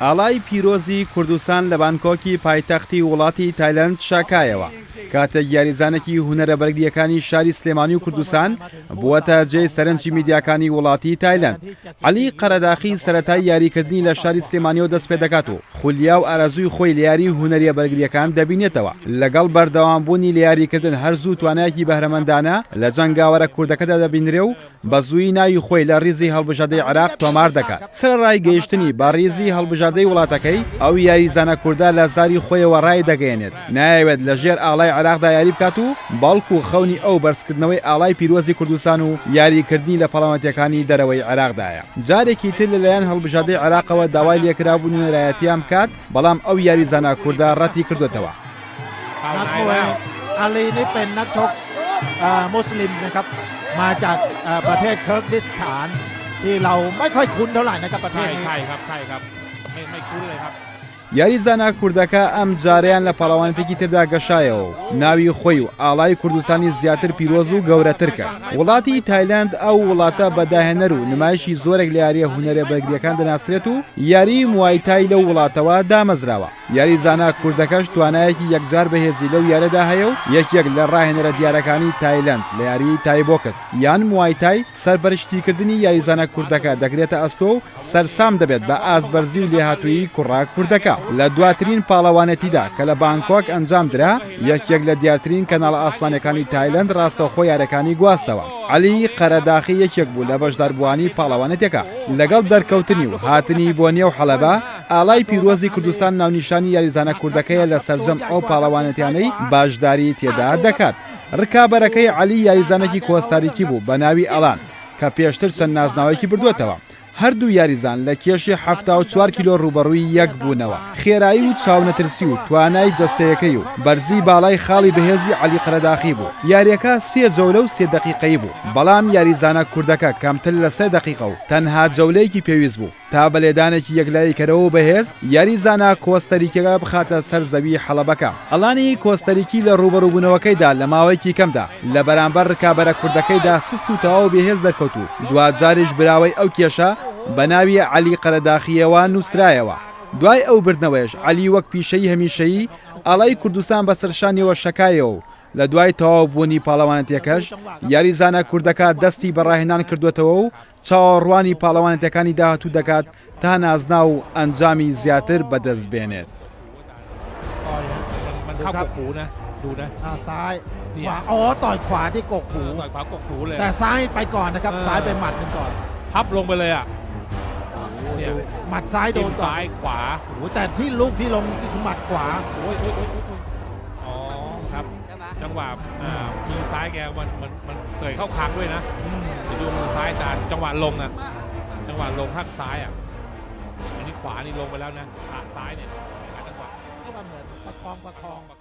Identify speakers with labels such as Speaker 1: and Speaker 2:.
Speaker 1: ئاڵای پیرۆزی کوردستان لە بانکۆکی پایتەختی وڵاتی تایلەند شاکایەوە، کاتێک یاریزانێکی هونەرە بەرگرییەکانی شاری سلێمانی و کوردستان بووەتە جێی سەرنجی میدیاکانی وڵاتی تایلەند. عەلی قەرەداخی سەرەتای یاریکردنی لە شاری سلێمانیەوە دەستپێدەکات و خولیا و ئارەزووی خۆی لە یاری هونەریە بەرگرییەکان دەبینێتەوە. لەگەڵ بەردەوامبوونی لە یاریکردن هەر زوو توانایەکی بەهرەمەندانە لە جەنگاوەرە کوردەکەدا دەبینرێ و بە زوویی ناوی خۆی لە ریزی هەڵبژاردەی عێراق تۆمار دەکات. سەرەڕای گەیشتنی بە ریزی هەڵبژاردەی وڵاتەکەی، ئەو یاریزانە کوردە لە زاری خۆیەوە رایدەگەیەنێت، نایەوێت لە ژێر ئاڵای عێراقدا یاری بکات و بەڵکو خەونی ئەو بەرزکردنەوەی ئاڵای پیرۆزی کوردستان و یاریکردنی لە پاڵەوانێتیەکانی دەرەوەی عێراقدایە. جارێکی تر لەلایەن هەڵبژاردەی عێراقەوە داوای لێکرابوو نوێنەرایەتیان بکات، بەڵام ئەو یاریزانە کوردە رەتیکردۆتەوە.
Speaker 2: นักมวยอาลีนี่เป็นนักชกมุสลิมนะครับมาจากประเทศเคิร์กดิสถานที่เราไม่ค่อยคุ้นเท่าไหร่นะครับประเทศนี้
Speaker 3: ใช่ครับใช่ครับไม่ไม่คุ้นเลยครับ
Speaker 1: یاریزانە کوردەکە ئەم جارەیان لە پاڵەوانێتێکی تردا گەشایەوە و ناوی خۆی و ئاڵای کوردستانی زیاتر پیرۆز و گەورەتر کرد. وڵاتی تایلەند ئەو وڵاتە بە داهێنەر و نمایشی زۆرێک لە یارییە هونەریە بەرگرییەکان دەناسرێت و یاریی موایتای لەو وڵاتەوە دامەزراوە. یاریزانە کوردەکەش توانایەکی یەکجار بەهێزی لەو یاریەدا هەیە و یەکێک لە ڕاهێنەرە دیارەکانی تایلەند لە یاریی تای بۆکس یان موای تای سەرپەرشتیکردنی یاریزانە کوردەکە دەگرێتە ئەستۆ و سەرسام دەبێت بە ئاستبەرزی و لێهاتوویی کوڕە کوردەکە. لە دواترین پاڵەوانێتیدا کە لە بانکۆک ئەنجامدرا، یەکێک لە دیارترین کەناڵە ئاسمانیەکانی تایلەند ڕاستەوخۆ یاریەکانی گواستەوە. عەلی قەرەداخی یەکێک بوو لە بەشداربووانی پاڵەوانێتیەکە. لەگەڵ دەرکەوتنی و هاتنی بۆ نێو حەلەبە، ئاڵای پیرۆزی کوردستان ناونیشانی یاریزانە کوردەکەیە لە سەرجەم ئەو پاڵەوانێتیانەی باشداری تێدا دەکات. ڕکابەرەکەی عەلی یاریزانێکی کۆستاریکی بوو بە ناوی ئەلان کە پێشتر چەند نازناوێکی بردووەتەوە. هەردوو یاریزان لە کێشی 74 کیلۆ ڕووبەڕووی یەک بوونەوە. خێرایی و چاونەترسی و توانای جەستەیەکەی و بەرزی باڵای خاڵی بەهێزی عەلی قەرەداخی بوو. یارییەکە سێ جەولە و سێ دەقیقەیی بوو، بەڵام یاریزانە کوردەکە کەمتر لە سێ دەقیقە و تەنها جەولەیەکی پێویست بوو تا بە لێدانێکی یەکلاییکەرەوە و بەهێز یاریزانە کۆستەریکیەکە بخاتە سەر زەوی حەڵەبەکە. ئەلانی کۆستەریکی لە ڕووبەڕووبوونەوەکەیدا لە ماوەیەکی کەمدا لە بەرامبەر ڕکابەرە کوردەکەیدا سست و تەواو بێهێز دەرکەوت و دواجاریش براوەی ئەو کێشە بە ناوی عەلی قەرەداخییەوە نووسرایەوە. دوای ئەو بردنەوەیەش عەلی وەک پیشەی هەمیشەیی ئاڵای کوردستان بەسەر شانیەوە شەکایەوە و لە دوای تەواو بوونی پاڵەوانێتیەکەش یاریزانە کوردەکە دەستی بە ڕاهێنان کردووەتەوە و چاوەڕوانی پاڵەوانێتیەکانی داهاتوو دەکات تا نازناو و ئەنجامی زیاتر بەدەست بێنێت.
Speaker 3: จังหวะมือซ้ายแกมันมันมันเสยเข้าคางด้วยนะจะดูมือซ้ายจานจังหวะลงอ่ะจังหวะลงหักซ้ายอ่ะอันนี้ขวานี่ลงไปแล้วนะขาซ้ายเนี่ยจังหวะ
Speaker 2: เหมือนประคองประคอง